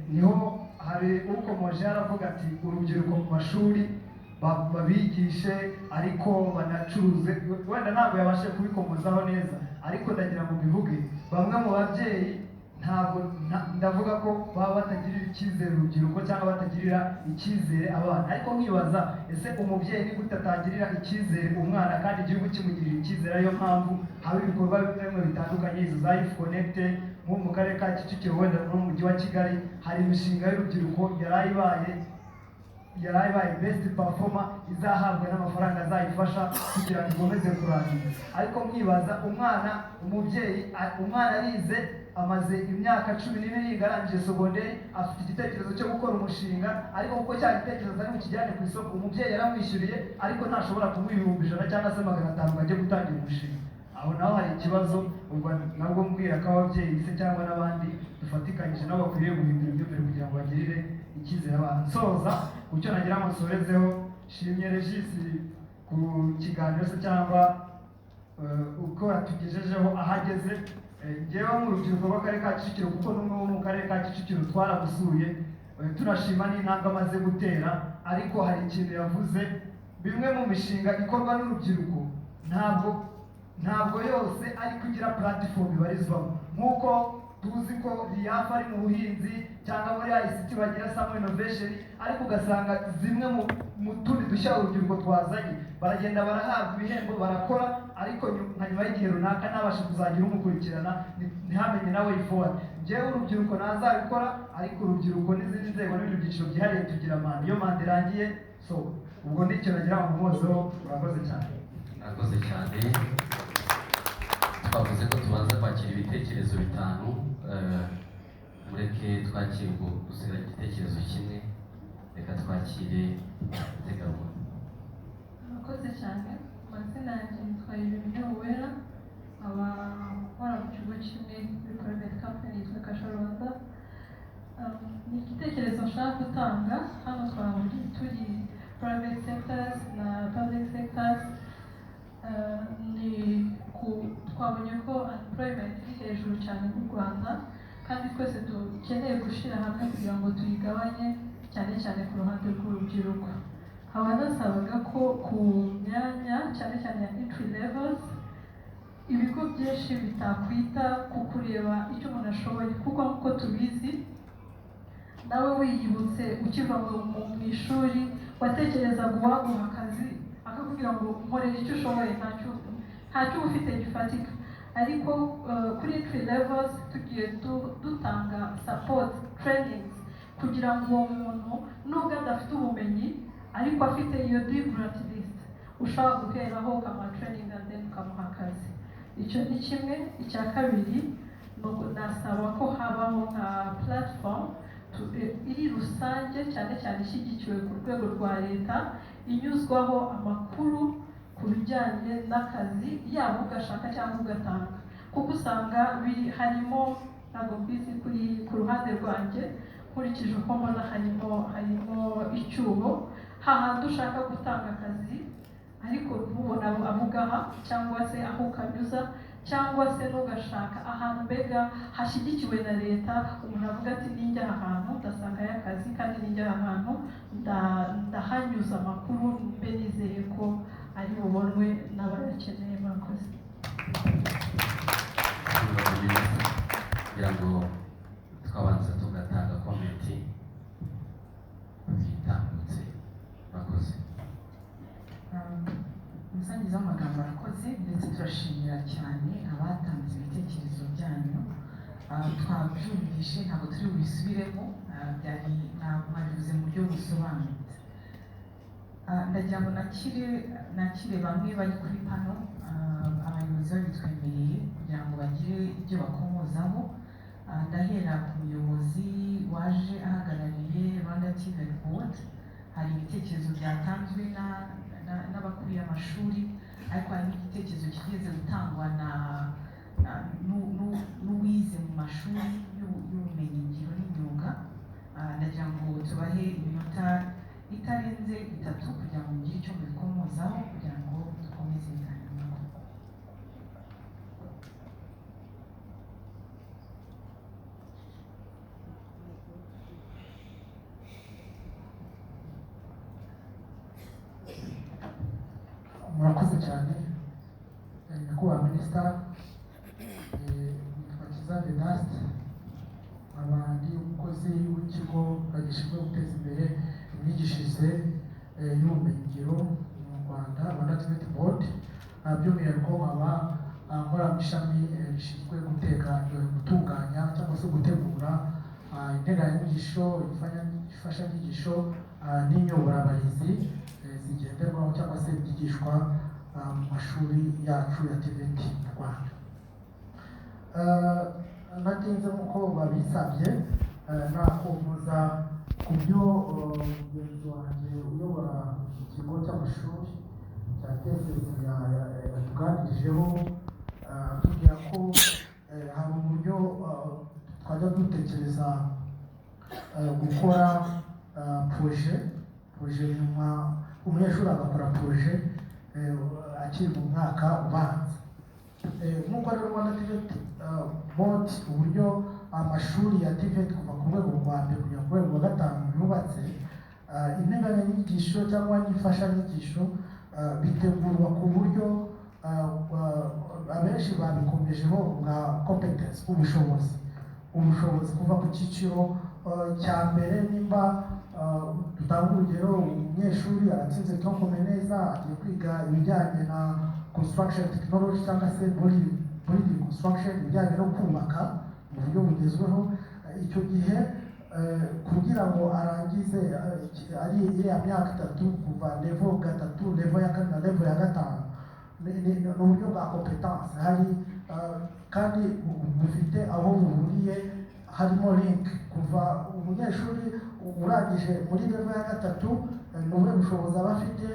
Niho hari ukomoje aravuga ati urubyiruko mu mashuri babigishe ariko banacuruze. Wenda ntabwo yabashije kubikomozaho neza, ariko ndagira ngo mbivuge. Bamwe mu babyeyi ntabwo ndavuga ko baba batagirira icyizere urubyiruko cyangwa batagirira icyizere abana, ariko nkibaza, ese umubyeyi ni gute atagirira icyizere umwana kandi igihugu kimugirira icyizere? Ariyo mpamvu haba ibikorwa bimwe na bimwe bitandukanye, izo za Youth Connect. Nko mu karere ka Kicukiro, wenda no mu mujyi wa Kigali, hari imishinga y'urubyiruko yarayibaye best performer, izahabwa n'amafaranga azayifasha kugira ngo ikomeze kurangira. Ariko nkibaza, umwana, umubyeyi, umwana arize, amaze imyaka 12 yiga, arangije segonderi, afite igitekerezo cyo gukora umushinga, ariko kuko cya gitekerezo ari bukijyane ku isoko, umubyeyi yaramwishyuriye, ariko ntashobora kumuha 100,000 cyangwa se 500 ngo ajye gutangira umushinga. Aho naho hari ikibazo. Ubwo nabwo mbwira ko ababyeyi se cyangwa n'abandi dufatikanyije nabo bakwiriye guhindura imyumvire kugira ngo bagirire icyizere abana. Nsoza ku cyo nagira ngo nsorezeho, nshimye Regis ku kiganiro se cyangwa uko yatugejejeho aho ageze. Njyewe mu rubyiruko rw'akarere ka Kicukiro, kuko n'umwe wo mu karere ka Kicukiro, twaramusuye, tunashima n'intambwe amaze gutera. Ariko hari ikintu yavuze: bimwe mu mishinga ikorwa n'urubyiruko ntabwo yose ari kugira platform ibarizwamo, nk'uko tuzi ko RYAF ari mu buhinzi cyangwa muri ICT bagira some innovation, ariko ugasanga zimwe mu tundi dushya urubyiruko twazanye baragenda barahabwa ibihembo, barakora, ariko nka nyuma y'igihe runaka ntabashe kuzagira umukurikirana, ntihamenye nawe forward. Njyewe urubyiruko ntazabikora, ariko urubyiruko n'izindi nzego n'ibindi byiciro byihariye tugira manda, iyo manda irangiye. So ubwo nicyo nagira ngo nkomozeho. Murakoze cyane. Murakoze cyane. Twavuze ko tubanza kwakira ibitekerezo bitanu, mureke twakire ubwo gusiga igitekerezo kimwe. Reka twakire Mutegarugori. Murakoze cyane. Amazina yanjye yitwa Irene Uwera, nkaba nkora mu kigo kimwe muri private company yitwa Kasha Rwanda. Ni igitekerezo nshaka gutanga hano. Twahuriye turi private sectors na public sectors. Ni ku twabonye ko unemployment iri hejuru cyane mu Rwanda, kandi twese dukeneye gushyira hamwe kugira ngo tuyigabanye, cyane cyane ku ruhande rw'urubyiruko. Nkaba nasabaga ko ku myanya cyane cyane ya entry levels, ibigo byinshi bitakwita ku kureba icyo umuntu ashoboye, kuko nk'uko tubizi, nawe wiyibutse ukiva mu ishuri, watekerezaga uwaguha akazi akakubwira ngo nkorera icyo ushoboye, ntacyo uba ufite gifatika. Ariko kuri entry levels tugiye dutanga support, trainings, kugira ngo uwo muntu nubwo adafite ubumenyi ariko afite iyo degree, at least ushobora guheraho ukamuha training and then ukamuha akazi. Icyo ni kimwe. Icya kabiri ni nasaba ko habaho nka platform iri rusange, cyane cyane ishyigikiwe ku rwego rwa leta, inyuzwaho amakuru ku bijyanye n'akazi, yaba ugashaka cyangwa ugatanga, kuko usanga biri harimo, ntabwo mbizi kuri ku ruhande rwanjye, nkurikije uko mbona harimo icyuho hahandi ushaka gutanga akazi ariko ntubone abo ugaha cyangwa se aho ukanyuza, cyangwa se n'ugashaka ahantu mbega hashyigikiwe na leta, umuntu avuga ati ninjya aha hantu ndasangayo akazi, kandi ninjya aha hantu ndahanyuza amakuru mbe nizeye ko ari bubonwe n'abayakeneye. Murakoze. Kugira ngo twabanza tugatanga comment bitambutse. Murakoze. Umusangiza w'amagambo arakoze ndetse turashimira. Turashimira cyane abatanze ibitekerezo byanyu. Twabyumvishe, ntabwo turi bubisubiremo, byari mwabivuze mu buryo busobanutse. Ndagira ngo nakire bamwe bari kuri panel, abayobozi babitwemereye kugira ngo bagire ibyo bakomozaho. Ndahera ku muyobozi waje ahagarariye Rwanda TVET Board. Hari ibitekerezo byatanzwe n'abakuriye amashuri, ariko hari n'igitekerezo kigeze gutangwa n'uwize mu mashuri y'ubumenyingiro n'imyuga. Ndagira ngo tubahe iminota itarenze 3 kugira ngo mugire icyo mubikomozaho, kugira ngo dukomeze ibiganiro. Murakoze cyane, nyakubahwa minisita. Nitwa Kiza Vedaste, nkaba ndi umukozi w'ikigo gishinzwe guteza imbere imyigishirize y'ubumenyingiro mu Rwanda, Rwanda TVET Board. By'umwihariko nkaba nkora mu ishami rishinzwe gutunganya cyangwa se gutegura integanyanyigisho, imfashanyigisho n'inyoborabarezi zigenderwaho cyangwa se byigishwa mu mashuri yacu ya TVET mu Rwanda. Natinze nk'uko babisabye, nakomoza ku byo mugenzi wanjye uyobora ikigo cy'amashuri cya TSS yatuganirijeho, atubwira ko hari uburyo twajya dutekereza gukora projet nyuma umunyeshuri agakora projet akiri mu mwaka ubanza. Nk'uko rero Rwanda TVET Board, uburyo amashuri ya TVET kuva ku rwego rwa mbere kugera ku rwego rwa 5 yubatse, integanyanyigisho cyangwa n'imfashanyigisho bitegurwa ku buryo abenshi babikomejeho bwa competence, ubushobozi kuva ku cyiciro cya mbere. Nimba dutanga urugero, umunyeshuri aratsinze tronc commun neza, agiye kwiga ibijyanye na construction technology cyangwa se building construction, ibijyanye no kubaka mu buryo bugezweho. Icyo gihe kugira ngo arangize ari iriya myaka 3, kuva level 3, level ya 4 na level ya 5, ni uburyo bwa competence. Hari kandi bufite aho buhuriye, harimo link kuva umunyeshuri urangije muri level ya 3, ni ubuhe bushobozi aba afite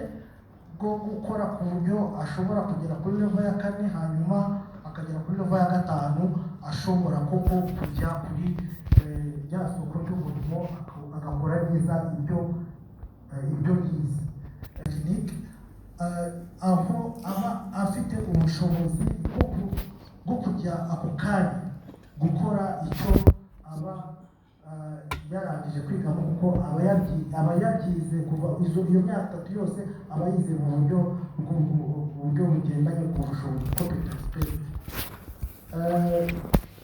bwo gukora ku buryo ashobora kugera kuri level ya 4, hanyuma akagera kuri level ya 5, ashobora koko kujya kuri rya soko ry'umurimo agakora neza ibyo yize tekinike, aho aba afite ubushobozi bwo kujya ako kanya gukora icyo aba yarangije kwigamo, kuko aba yabyize kuva iyo myaka 3 yose, aba yize mu buryo bugendanye ku bushobozi, competence based.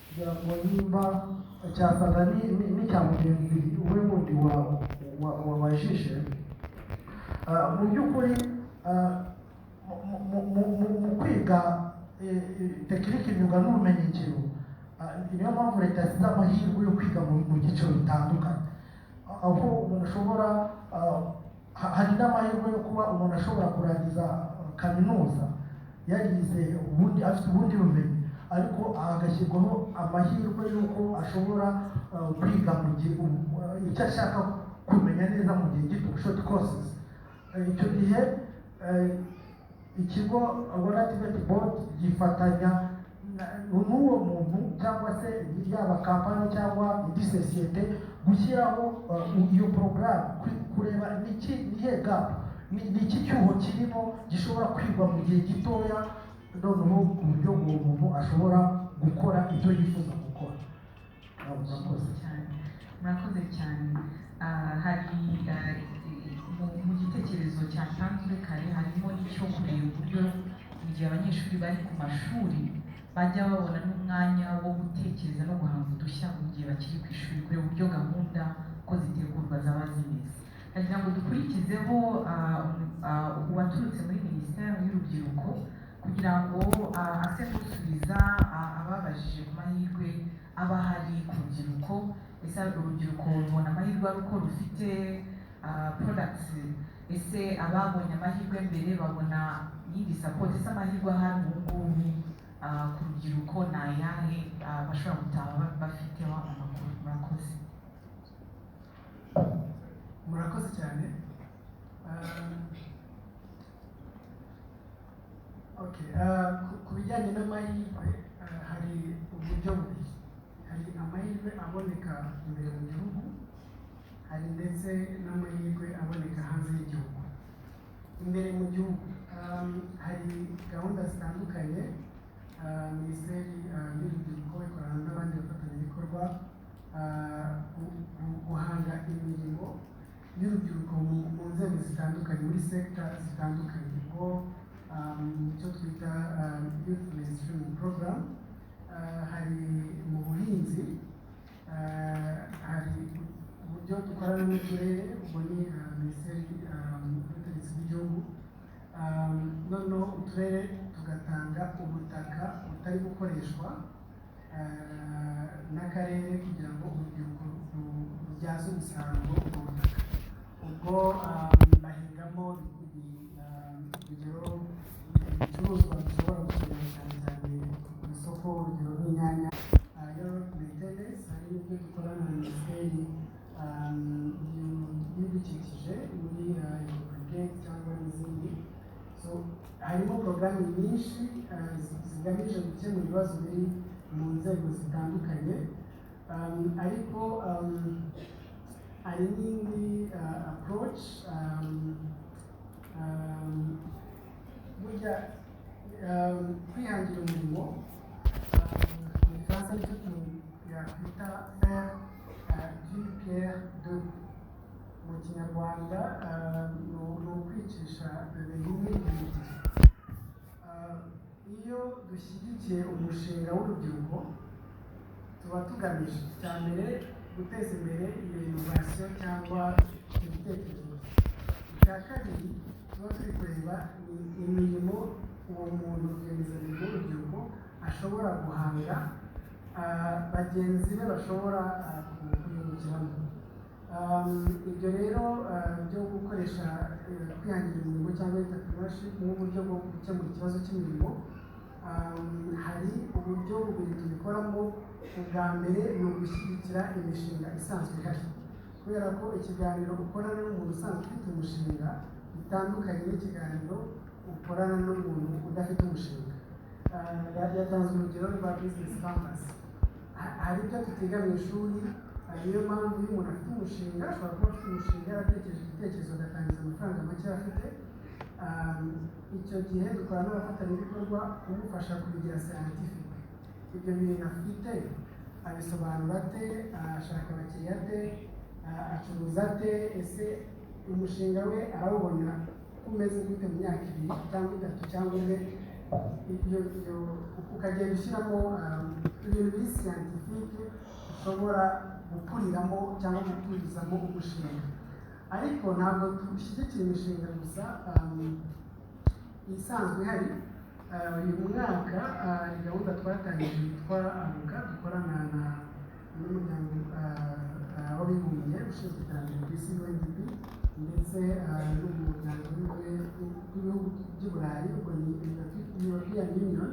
Kugira ngo nimba cyasaga n'icya mugenzi we wundi wabajije, mu by'ukuri mu kwiga tekinike, imyuga n'ubumenyingiro, niyo mpamvu leta yasize amahirwe yo kwiga mu byiciro bitandukanye, aho umuntu ashobora, hari n'amahirwe yo kuba umuntu ashobora kurangiza kaminuza yarize ubundi, afite ubundi bumenyi, ariko hagashyirwaho amahirwe y'uko ashobora kwiga mu gihe icyo ashaka kumenya neza mu gihe gito, short courses. Icyo gihe ikigo Rwanda TVET Board gifatanya n'uwo muntu cyangwa se yaba kampani cyangwa indi sosiyete gushyiraho iyo porogaramu, kureba nihe gap, ni iki cyuho kirimo gishobora kwigwa mu gihe gitoya, noneho ku buryo uwo muntu ashobora gukora ibyo yifuza gukora. Murakoze cyane, murakoze cyane. Hari mu gitekerezo cyatanzwe kare harimo n'icyo kureba uburyo mu gihe abanyeshuri bari ku mashuri bajya babona n'umwanya wo gutekereza no guhanga udushya mu gihe bakiri ku ishuri, kureba uburyo gahunda ko zitegurwa zaba zimeze. Ndagira ngo dukurikizeho uwaturutse muri Minisiteri y'Urubyiruko. Kugira ngo ase gusubiza ababajije ku mahirwe aba ahari ku rubyiruko. Ese urubyiruko rubona amahirwe ari uko rufite products? Ese ababonye amahirwe mbere babona iyindi support? Ese amahirwe ahari ubu ngubu ku rubyiruko ni ayahe, bashobora gutaha bafiteho amakuru? Murakoze. Murakoze cyane. Okay, ku bijyanye n'amahirwe, hari uburyo bubiri: hari amahirwe aboneka imbere mu gihugu, hari ndetse n'amahirwe aboneka hanze y'igihugu. Imbere mu gihugu, hari gahunda zitandukanye, Minisiteri y'Urubyiruko ikorana n'abandi bafatanyabikorwa guhanga imirimo y'urubyiruko mu nzego zitandukanye, muri sector zitandukanye. Ubwo icyo twita youth mainstreaming program, hari mu buhinzi, hari uburyo dukorana n'uturere, ubwo ni Minisiteri y'Ubutegetsi bw'Igihugu, noneho uturere tugatanga ubutaka butari gukoreshwa n'akarere kugira ngo urubyiruko rubyaze umusaruro ubwo butaka. Ubwo bahingamo urugero ibicuruzwa bishobora gukenerwa cyane cyane ku isoko, urugero nk'inyanya. Road maintenance, hari n'ibyo dukorana na Minisiteri y'Ibidukikije muri Eco cyangwa n'izindi. So harimo porogaramu nyinshi zigamije gukemura ibibazo biri mu nzego zitandukanye, ariko hari n'indi approach. Burya kwihangira umurimo, mu Gifaransa nicyo yakwita faire d'une pierre deux coups. Mu Kinyarwanda ni ukwicisha inkwi ebyiri. Iyo dushyigikiye umushinga w'urubyiruko, tuba tugamije icya mbere guteza imbere iyo innovation cyangwa icyo gitekerezo. Icya kabiri tuba turi kureba ni imirimo uwo muntu rwiyemezamirimo w'urubyiruko ashobora guhanga, bagenzi be bashobora kuyungukiramo. Ibyo rero byo gukoresha kwihangira imirimo cyangwa entrepreneurship nk'uburyo bwo gukemura ikibazo cy'imirimo, hari uburyo bubiri tubikoramo. Ubwa mbere ni ugushyigikira imishinga isanzwe ihari, kubera ko ikiganiro ukorana n'umuntu usanzwe ufite umushinga bitandukanye n'ikiganiro ukorana n'umuntu udafite umushinga. Yatanze urugero rwa Business Campus. Hari ibyo tutiga mu ishuri, niyo mpamvu iyo umuntu afite umushinga, ashobora kuba afite umushinga yaratekereje igitekerezo, agatangiza amafaranga make afite, icyo gihe dukora n'abafatanyabikorwa kumufasha kubigira scientific. Ibyo bintu afite abisobanura ate? Ashaka abakiriya ate? Acuruza ate? Ese umushinga we arawubona ko umeze gute mu myaka 2 cyangwa 3 cyangwa 1? Iyo ukagenda ushyiramo ibintu biri scientifique ushobora gukuriramo cyangwa gukurizamo umushinga. Ariko ntabwo dushyigikira imishinga gusa isanzwe ihari. Uyu mwaka hari gahunda twatangije yitwa Aguka, dukorana n'Umuryango w'Abibumbye ushinzwe Iterambere ku Isi, UNDP, ndetse n'Umuryango w'Ibihugu by'i Burayi, ubwo ni European Union,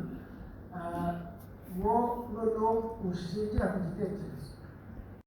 wo noneho ushingira ku gitekerezo.